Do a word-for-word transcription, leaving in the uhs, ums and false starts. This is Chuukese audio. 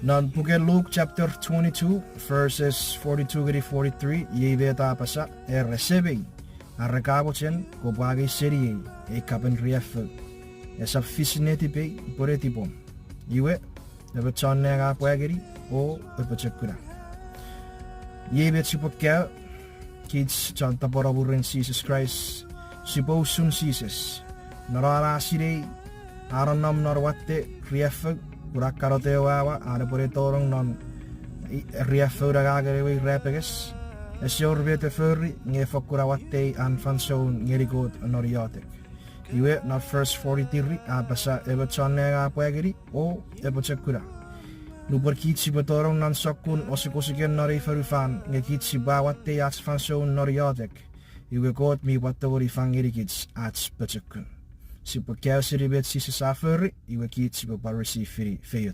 Non puken Luke chapter twenty-two, verses forty-two ngeni forty-three, iei met a apasa, era, Semei, are ka mochen, kopwe angei seniei ei kapen riaffou. Esap fis netipei pwe netipom. Iwe, emon chon nang a pwa ngeni, o, apochokuna. Iei met sipwe kaeo, kich chon tapweno mwirin Jises Kraist, sipwe usun Jises. Non an a sinei, a nonnom non watte riaffou, pun a kan iotek ewe awa, an epwe ne tonong non i-, riaffoun angangen ewe irapenges. Ese wor met e fori, nge fokkun a wattei an fansoun ngeni Kot non iotek. Iwe, non verse forty-three, a apasa, emon chon nang a pwa ngeni, o, apochokuna. Nupwen kich sipwe tonong non sokkun osukosuken non ei fonufan, nge kich sipwe awattei ach fansoun non iotek, iwe Kot mi pwan tongeni fang ngenikich ach pochokun. Sipwe kaeo seni met Jises a fori, iwe kich sipwe pwan receive-ini feioch.